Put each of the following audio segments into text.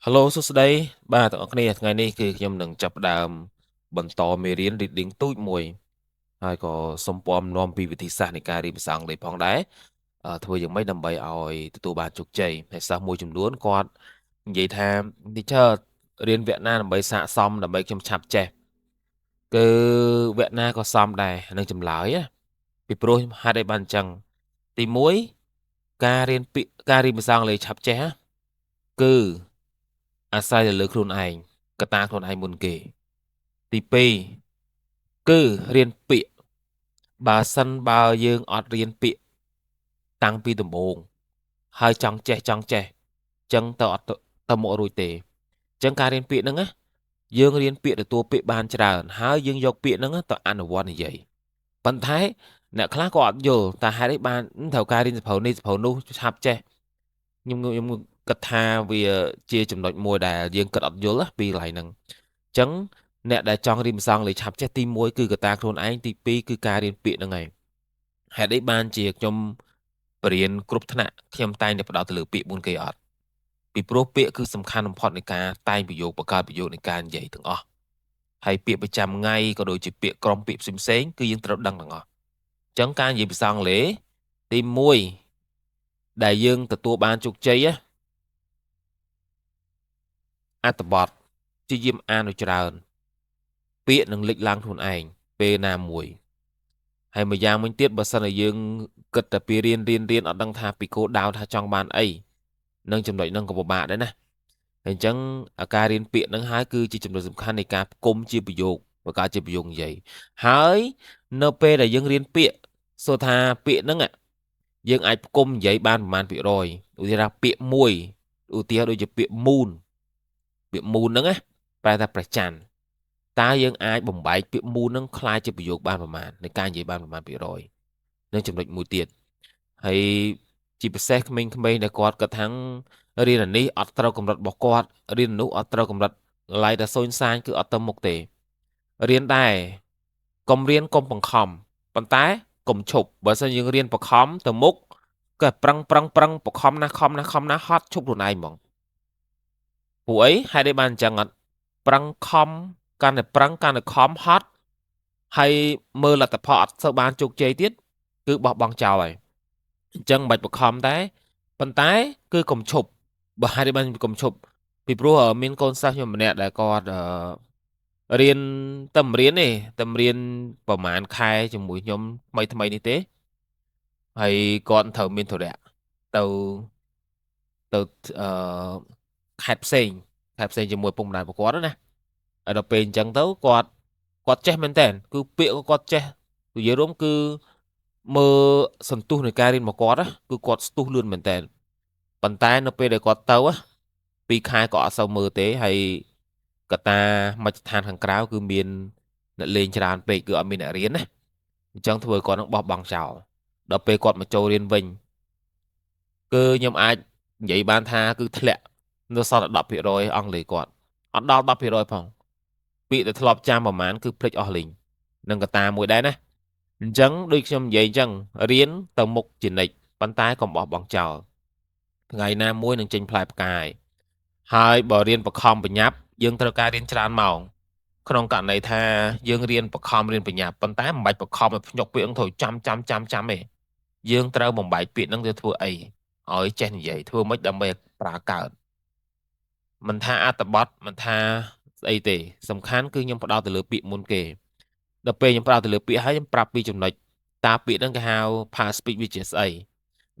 Hello សួស្តីបាទទាំងអស់គ្នាថ្ងៃនេះគឺខ្ញុំនឹងចាប់ផ្ដើមបន្តមេរៀន reading ទូចមួយហើយក៏សូមពំនាំពីវិធីសាស្ត្រនៃការរៀនភាសាអង់គ្លេសផងដែរធ្វើយ៉ាងម៉េចដើម្បីឲ្យទទួលបានជោគជ័យហើយសិស្សមួយចំនួនគាត់និយាយថា teacher រៀនវគ្គណាដើម្បីស័ក្តិសមដើម្បីខ្ញុំឆាប់ចេះគឺវគ្គណាក៏សមដែរនឹងចម្លើយណាពីព្រោះហេតុអីបានអញ្ចឹងទី1ការរៀនពាក្យការរៀនភាសាអង់គ្លេសឆាប់ចេះគឺអាស្រ័យទៅលើខ្លួនឯងកត្តាខ្លួនឯងមុនគេទី2គឺរៀនពាក្យបើសិនបើយើងអត់រៀនពាក្យតាំងពីដំបូងហើយចង់ចេះចង់ចេះចឹងទៅអត់ទៅមករួចទេចឹងការរៀនពាក្យហ្នឹងណាយើងរៀនពាក្យទទួលពាក្យបានច្រើនហើយយើងយកពាក្យហ្នឹងទៅអនុវត្តនិយាយប៉ុន្តែអ្នកខ្លះក៏អត់យល់តែហេតុអីបានត្រូវការរៀនសភៅនេះសភៅនោះឆាប់ចេះខ្ញុំខ្ញុំគិតថាវាជាចំណុចមួយដែលយើងគិតអត់យល់ពីកន្លែងហ្នឹងអញ្ចឹងអ្នកដែលចង់រៀនភាសាអង់គ្លេសឆាប់ចេះទី1គឺកត្តាខ្លួនឯងទី2គឺការរៀនពាក្យហ្នឹងឯងហេតុអីបានជាខ្ញុំបរៀនគ្រប់ថ្នាក់ខ្ញុំតែងតែផ្ដោតទៅលើពាក្យមុនគេអត់ពីព្រោះពាក្យគឺសំខាន់បំផុតនៃការតែងប្រយោគបង្កើតប្រយោគនៃការនិយាយទាំងអស់ហើយពាក្យប្រចាំថ្ងៃក៏ដូចជាពាក្យក្រុមពាក្យផ្សេងៗគឺយើងត្រូវដឹងទាំងអស់អញ្ចឹងការនិយាយភាសាអង់គ្លេសទី1ដែលយើងទទួលបានជោគជ័យណាអត្ថបទព្យាយាមអានឲ្យច្រើនពាក្យនឹងលេចឡើងខ្លួនឯងពេលណាមួយហើយមួយយ៉ាងវិញទៀតបើសិនជាយើងគិតតែពីរៀនរៀនរៀនអត់ដឹងថាពីគោលដៅថាចង់បានអីនឹងចំណុចហ្នឹងក៏ពិបាកដែរណាហើយអញ្ចឹងការរៀនពាក្យហ្នឹងហើយគឺជាចំណុចសំខាន់នៃការផ្គុំជាប្រយោគបង្កើតជាប្រយោគនិយាយហើយនៅពេលដែលយើងរៀនពាក្យសួរថាពាក្យហ្នឹងយើងអាចផ្គុំនិយាយបានប្រមាណភាគរយឧទាហរណ៍ពាក្យមួយឧទាហរណ៍ដូចជាពាក្យ moon ពាក្យ moon ហ្នឹងណាប្រែថាព្រះច័ន្ទតើយើងអាចបំបែកពាក្យ moon ហ្នឹងក្លាយជាប្រយោគបានប្រមាណនៃការនិយាយបានប្រមាណភាគរយនឹងចំណុចមួយទៀតហើយជាពិសេសក្មេងៗដែលគាត់គិតថារៀនអានេះអត់ត្រូវកម្រិតរបស់គាត់រៀននោះអត់ត្រូវកម្រិតឡៃតែសូនសាញគឺអត់ទៅមុខទេរៀនដែរកុំរៀនកុំបង្ខំប៉ុន្តែកុំឈប់បើសិនយើងរៀនបង្ខំទៅមុខក៏ប្រឹងប្រឹងប្រឹងបង្ខំណាស់ខំណាស់ខំណាស់ហត់ឈប់ខ្លួនឯងហ្មងពួកអីហេតុអីបានអញ្ចឹងអត់ប្រឹងខំកាន់តែប្រឹងកាន់តែខំហត់ហើយមើលលទ្ធផលអត់សូវបានជោគជ័យទៀតគឺបោះបង់ចោលហើយអញ្ចឹងមិនបាច់បង្ខំដែរប៉ុន្តែគឺកុំឈប់បើហេតុអីបានកុំឈប់ពីព្រោះមានកូនសិស្សខ្ញុំម្នាក់ដែលគាត់រៀនតែរៀនទេតែរៀនប្រហែលខែជាមួយខ្ញុំថ្មីថ្មីនេះទេហើយគាត់ត្រូវមានធុរៈទៅទៅអឺខេត្តផ្សេងខេត្តផ្សេងជាមួយពុកម្ដាយរបស់គាត់ណាហើយដល់ពេលអញ្ចឹងទៅគាត់គាត់ចេះមែនតើគឺពាក្យក៏គាត់ចេះនិយាយរួមគឺមើលសន្ទុះនៃការរៀនរបស់គាត់គឺគាត់ស្ទុះលឿនមែនតើប៉ុន្តែនៅពេលដែលគាត់ទៅពីរខែក៏អត់សូវមើលទេហើយកត្តាមជ្ឈដ្ឋានខាងក្រៅគឺមានអ្នកលេងច្រើនពេកគឺអត់មានអ្នករៀនណាអញ្ចឹងធ្វើឲ្យគាត់នឹងបោះបង់ចោលដល់ពេលគាត់មកចូលរៀនវិញគឺខ្ញុំអាចនិយាយបានថាគឺធ្លាក់នៅសល់តែ10%អង់គ្លេសគាត់អត់ដល់10%ផងពាក្យដែលធ្លាប់ចាំប្រហែលគឺភ្លេចអស់លីងនឹងកត្តាមួយដែរណាអញ្ចឹងដូចខ្ញុំនិយាយអញ្ចឹងរៀនទៅមុខជានិច្ចប៉ុន្តែកុំបោះបង់ចោលថ្ងៃណាមួយនឹងចេញផ្លែផ្កាយហើយបើរៀនបខំបញ្ញាប់យើងត្រូវការរៀនច្រើនម៉ោងក្នុងករណីថាយើងរៀនបខំរៀនបញ្ញាប់ប៉ុន្តែមិនបាច់បខំឲ្យភ្ញាក់ពាក្យហ្នឹងត្រូវចាំចាំចាំចាំទេយើងត្រូវបំបែកពាក្យហ្នឹងទៅធ្វើអីឲ្យចេះនិយាយធ្វើម៉េចដើម្បីប្រើកើតមិនថាអត្ថបទមិនថាស្អីទេសំខាន់គឺខ្ញុំផ្ដោតទៅលើពាក្យមុនគេដល់ពេលខ្ញុំផ្ដោតទៅលើពាក្យហើយខ្ញុំប្រាប់ពីចំណុចតើពាក្យហ្នឹងគេហៅ past speech វាជាស្អី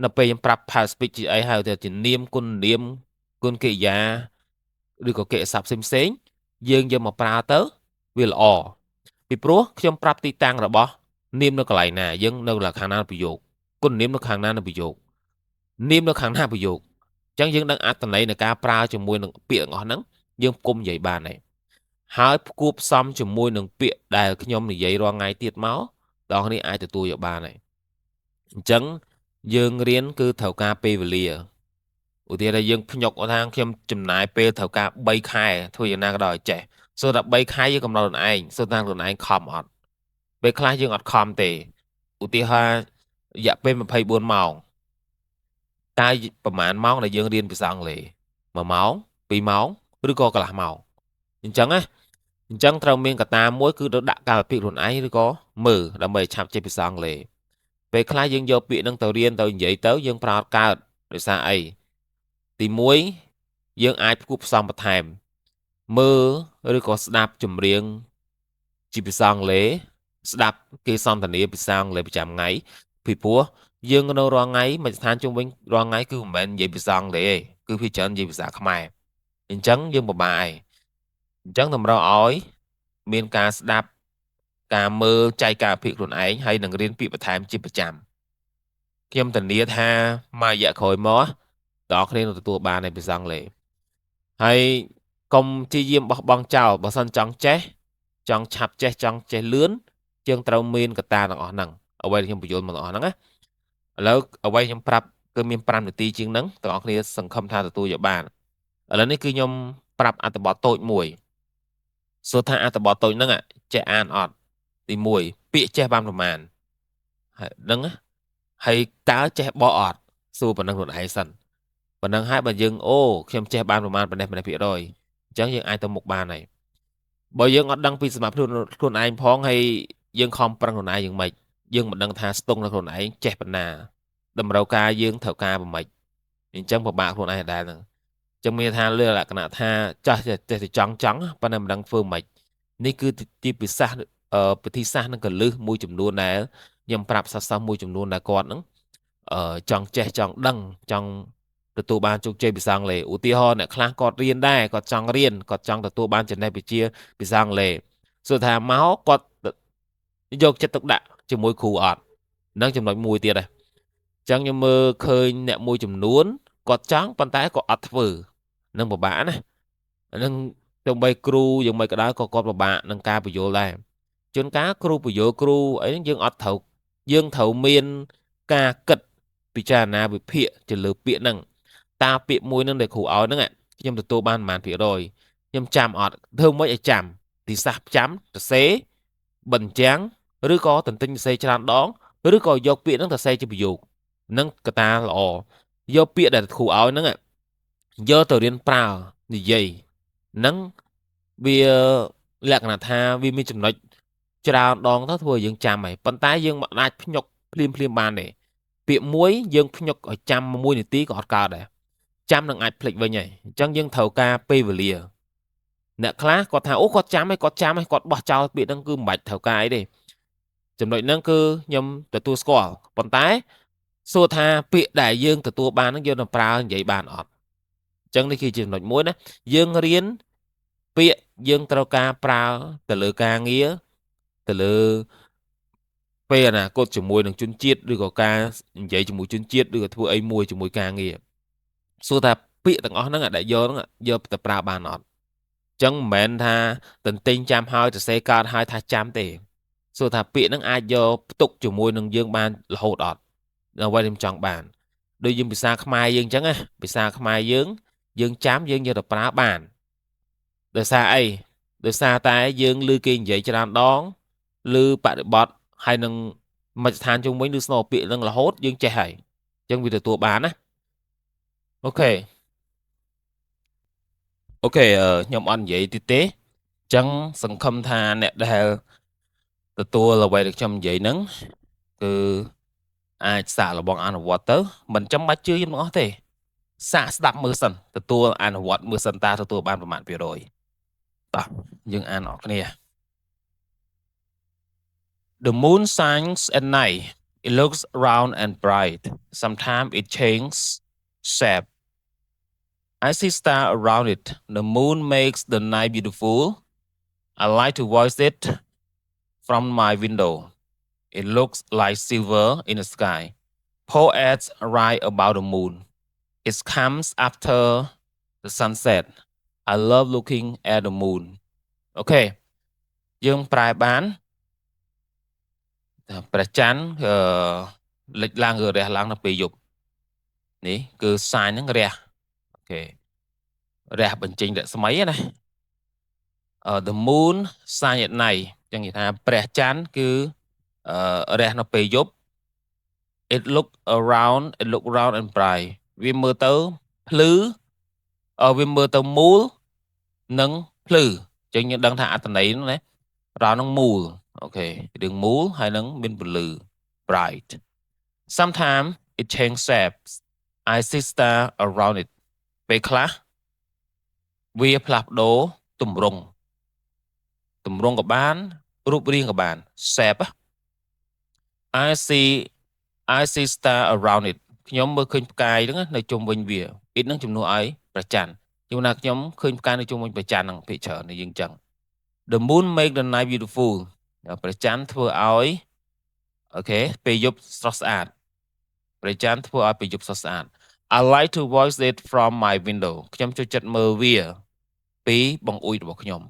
នៅពេលខ្ញុំប្រាប់ past speech ជាអីហៅថាជានាមគុណនាមគុណកិរិយាឬក៏កិរិយាសព្ទផ្សេងៗយើងយកមកប្រើទៅវាល្អពីព្រោះខ្ញុំប្រាប់ទីតាំងរបស់នាមនៅកន្លែងណាយើងនៅខាងណាប្រយោគគុណនាមនៅខាងណានៅប្រយោគនាមនៅខាងណាប្រយោគអញ្ចឹងយើងដឹងអត្ថន័យនៃការប្រើជាមួយនឹងពាក្យទាំងអស់ហ្នឹងយើងផ្គុំនិយាយបានហើយហើយផ្គួបផ្សំជាមួយនឹងពាក្យដែលខ្ញុំនិយាយរាល់ថ្ងៃទៀតមកដល់នេះអាចទទួលយកបានហើយអញ្ចឹងយើងរៀនគឺត្រូវការពេលវេលាឧទាហរណ៍យើងភ្ញាក់ថាខ្ញុំចំណាយពេលត្រូវការ3ខែធ្វើយ៉ាងណាក៏ដោយចេះសូត្រតែ3ខែយើងកំណត់ខ្លួនឯងសូត្រថាខ្លួនឯងខំអត់ពេលខ្លះយើងអត់ខំទេឧទាហរណ៍រយៈពេល24ម៉ោងតើប្រហែលម៉ោងដែលយើងរៀនភាសាអង់គ្លេស1ម៉ោង 2ម៉ោងឬក៏កន្លះម៉ោងអញ្ចឹងណាអញ្ចឹងត្រូវមានកត្តាមួយគឺត្រូវដាក់កាលវិភាគខ្លួនឯងឬក៏មើលដើម្បីឆាប់ចេះភាសាអង់គ្លេសពេលខ្លះយើងយកពាក្យហ្នឹងទៅរៀនទៅនិយាយទៅយើងប្រើអត់កើតដោយសារអីទី1យើងអាចគួបផ្សំបន្ថែមមើលឬក៏ស្ដាប់ចម្រៀងជាភាសាអង់គ្លេសស្ដាប់គេសន្ទនាភាសាអង់គ្លេសប្រចាំថ្ងៃពីព្រោះយើងនៅរាល់ថ្ងៃមជ្ឈដ្ឋានជុំវិញរាល់ថ្ងៃគឺមិនមែននិយាយភាសាអង់គ្លេសទេគឺភាគច្រើននិយាយភាសាខ្មែរអញ្ចឹងយើងពិបាកឯងអញ្ចឹងតម្រូវឲ្យមានការស្ដាប់ការមើលចែកការភិកខ្លួនឯងហើយនឹងរៀនពាក្យបន្ថែមជាប្រចាំខ្ញុំធានាថាមួយរយៈក្រោយមកដល់គ្នានឹងទទួលបានในភាសាអង់គ្លេសហើយកុំព្យាយាមបោះបង់ចោលបើសិនចង់ចេះចង់ឆាប់ចេះចង់ចេះលឿនជាងត្រូវមានកត្តាទាំងអស់ហ្នឹងអ្វីដែលខ្ញុំបញ្យល់មកទាំងអស់ហ្នឹងណាឥឡូវអ្វីខ្ញុំប្រាប់គឺមាន5នាទីជាងហ្នឹងទាំងអស់គ្នាសង្ឃឹមថាទទួលយកបានឥឡូវនេះគឺខ្ញុំប្រាប់អត្ថបទតូចមួយសួរថាអត្ថបទតូចហ្នឹងចេះអានអត់ទី1ពាក្យចេះបានប្រមាណហើយហ្នឹងហើយតើចេះបកអត់សួរប៉ុណ្ណឹងខ្លួនឯងសិនប៉ុណ្ណឹងហើយបើយើងអូខ្ញុំចេះបានប្រមាណប៉ុណ្ណេះប៉ុណ្ណេះភាគរយអញ្ចឹងយើងអាចទៅមុខបានហើយបើយើងអត់ដឹងពីសមត្ថភាពខ្លួនឯងផងហើយយើងខំប្រឹងខ្លួនឯងយ៉ាងម៉េចយើងមិនដឹងថាស្ទង់នៅខ្លួនឯងចេះប៉ុណ្ណាតម្រូវការយើងត្រូវការប៉ុណ្ម៉េចអញ្ចឹងពិបាកខ្លួនឯងដែរហ្នឹងអញ្ចឹងមានថាលើលក្ខណៈថាចាស់ចេះតែចង់ប៉ុន្តែមិនដឹងធ្វើម៉េចនេះគឺជាពិសាសពិធីសាស្ត្រនិងកលឹះមួយចំនួនដែលខ្ញុំប្រាប់សិស្សមួយចំនួនដែលគាត់ហ្នឹងចង់ចេះចង់ដឹងចង់ទទួលបានជោគជ័យភាសាអង់គ្លេសឧទាហរណ៍អ្នកខ្លះគាត់រៀនដែរគាត់ចង់រៀនគាត់ចង់ទទួលបានចំណេះវិជ្ជាភាសាអង់គ្លេសសួរថាមកគាត់យកចិត្តទុកដាក់ជាមួយគ្រូអត់នឹងចំណុចមួយទៀតដែរអញ្ចឹងខ្ញុំមើលឃើញអ្នកមួយចំនួនគាត់ចង់ប៉ុន្តែក៏អត់ធ្វើនឹងពិបាកណានឹងទោះបីគ្រូយ៉ាងម៉េចក៏ដោយក៏គាត់ពិបាកនឹងការបញ្យល់ដែរជួនកាលគ្រូបញ្យល់គ្រូអីហ្នឹងយើងអត់ត្រូវយើងត្រូវមានការគិតពិចារណាវិភាគទៅលើពាក្យហ្នឹងតើពាក្យមួយហ្នឹងដែលគ្រូឲ្យហ្នឹងខ្ញុំទទួលបានប៉ុន្មានភាគរយខ្ញុំចាំអត់ធ្វើម៉េចឲ្យចាំទីសាស្ត្រចាំសរសេរបញ្ចាំងឬក៏ទន្ទិញសរសេរច្រើនដងឬក៏យកពាក្យហ្នឹងទៅសរសេរជាប្រយោគហ្នឹងកត្តាល្អយកពាក្យដែលគ្រូឲ្យហ្នឹងយកទៅរៀនប្រើនិយាយហ្នឹងវាលក្ខណៈថាវាមានចំណុចច្រើនដងទៅធ្វើឲ្យយើងចាំហើយប៉ុន្តែយើងមិនអាចភ្ញុកភ្លាមភ្លាមបានទេពាក្យមួយយើងភ្ញុកឲ្យចាំ1នាទីក៏អត់កើតដែរចាំនឹងអាចភ្លេចវិញហើយអញ្ចឹងយើងត្រូវការពេលវេលាអ្នកខ្លះគាត់ថាអូគាត់ចាំហើយគាត់ចាំហើយគាត់បោះចោលពាក្យហ្នឹងគឺមិនបាច់ត្រូវការអីទេចំណុចហ្នឹងគឺខ្ញុំទទួលស្គាល់ប៉ុន្តែសួរថាពាក្យដែលយើងទទួលបានហ្នឹងយើងនឹងប្រើនិយាយបានអត់អញ្ចឹងនេះគឺជាចំណុចមួយណាយើងរៀនពាក្យយើងត្រូវការប្រើទៅលើការងារទៅលើពេលអនាគតជាមួយនឹងជនជាតិឬក៏ការនិយាយជាមួយជនជាតិឬក៏ធ្វើអីមួយជាមួយការងារសួរថាពាក្យទាំងអស់ហ្នឹងដែលយកហ្នឹងយកទៅប្រើបានអត់អញ្ចឹងមិនមែនថាទន្ទិញចាំហើយសរសេរកើតហើយថាចាំទេសួរថាពាក្យហ្នឹងអាចយកផ្ទុកជាមួយនឹងយើងបានរហូតអត់អ្វីដែលខ្ញុំចង់បានដូចយើងភាសាខ្មែរយើងអញ្ចឹងណាភាសាខ្មែរយើងយើងចាំយើងយកទៅប្រើបានដោយសារអីដោយសារតែយើងឮគេនិយាយច្រើនដងឮបរិបទហើយនឹងមជ្ឈដ្ឋានជុំវិញឬស្នូពាក្យនឹងរហូតយើងចេះហើយអញ្ចឹងវាទទួលបានណាអូខេខ្ញុំអត់និយាយទៀតទេអញ្ចឹងសង្ឃឹមថាអ្នកដែលទទួលអ្វីដែលខ្ញុំនិយាយហ្នឹងគឺអាចសាកល្បងអនុវត្តទៅមិនចាំបាច់ជឿខ្ញុំទាំងអស់ទេសាកស្ដាប់មើលសិនទទួលអនុវត្តមើលសិនតើទទួលបានប្រមាណភាគរយតោះយើងអានអស់គ្នា The moon shines at night. It looks round and bright. Sometimes it changes shape. I see stars around it. The moon makes the night beautiful. I like to watch it from my window. It looks like silver in the sky. Poets write about the moon. It comes after the sunset. I love looking at the moon. Okay យើងប្រែបានព្រះច័ន្ទលិចឡើងឬរះឡើងនៅពេលយប់នេះគឺ shine ហ្នឹងរះ okay រះបញ្ចេញរស្មីណា The moon shine at night ចឹងគេថាព្រះច័ន្ទគឺរះនៅពេលយប់ It look around it look round and bright វាមើលទៅភ្លឺ វាមើលទៅមូលនិងភ្លឺអញ្ចឹងយើងដឹងថាអត្ថន័យហ្នឹងណា round ហ្នឹងមូល okay រឿងមូលហើយនឹងមានពន្លឺ bright. Sometimes it change shapes. I see star around it. ពេលខ្លះវាផ្លាស់ប្ដូរទម្រង់ទម្រង់ក៏បានរូបរាងក៏បាន shape. I see star around it. ខ្ញុំមើលឃើញផ្កាយហ្នឹងនៅជុំវិញវា it ហ្នឹងជំនួសឲ្យព្រះច័ន្ទជួនណាខ្ញុំឃើញផ្កាយនៅជុំវិញព្រះច័ន្ទហ្នឹងភាគច្រើនយើងចឹង The moon make the night beautiful. ព្រះច័ន្ទធ្វើឲ្យ okay ពេលយប់ស្រស់ស្អាតព្រះច័ន្ទធ្វើឲ្យពេលយប់ស្រស់ស្អាត I like to watch it from my window. ខ្ញុំចូលចិត្តមើលវាពីបង្អួចរបស់ខ្ញុំ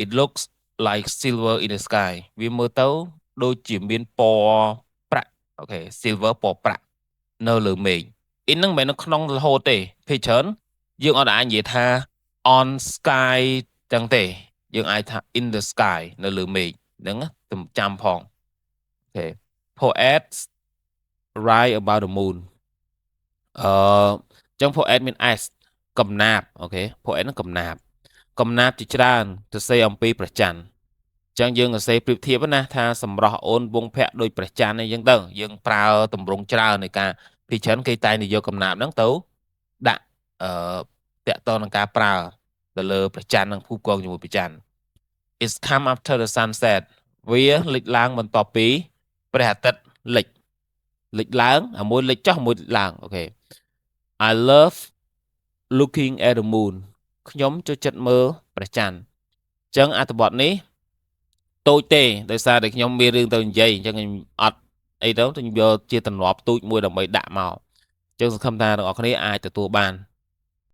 It looks like silver in the sky. វាមើលទៅដូចជាមានពណ៌ប្រាក់ okay silver ពណ៌ប្រាក់នៅលើមេឃ in ហ្នឹងមិនមែននៅក្នុងរហូតទេភាគច្រើនយើងអត់អាចនិយាយថា on sky ចឹងទេយើងអាចថា in the sky នៅលើមេឃហ្នឹងចាំផង okay. Poets write about the moon. អឺចឹង poet មាន s កំណាព្យ okay poet ហ្នឹងកំណាព្យកំណាព្យជាច្រើនសរសេរអំពីព្រះច័ន្ទចឹងយើងសរសេរប្រៀបធៀបណាថាសម្រស់អូនវងភៈដូចព្រះច័ន្ទអីចឹងទៅយើងប្រើទម្រង់ច្រើននៃការពីច្រើនគេតែងតែយកកំណាព្យហ្នឹងទៅដាក់អឺតាក់ទងនឹងការប្រើទៅលើព្រះច័ន្ទនិងផ្គូផ្គងជាមួយព្រះច័ន្ទ It's come after the sunset. វាលិចឡើងបន្ទាប់ពីព្រះអាទិត្យលិចលិចឡើងអាមួយលិចចុះមួយឡើង okay. I love looking at the moon. ខ្ញុំចូលចិត្តមើលព្រះច័ន្ទអញ្ចឹងអត្ថបទនេះតូចទេដោយសារតែខ្ញុំមានរឿងទៅនិយាយអញ្ចឹងខ្ញុំអត់អីទៅខ្ញុំយកជាទម្លាប់ទូចមួយដើម្បីដាក់មកអញ្ចឹងសង្ឃឹមថាអ្នកទាំងអស់គ្នាអាចទទួលបាន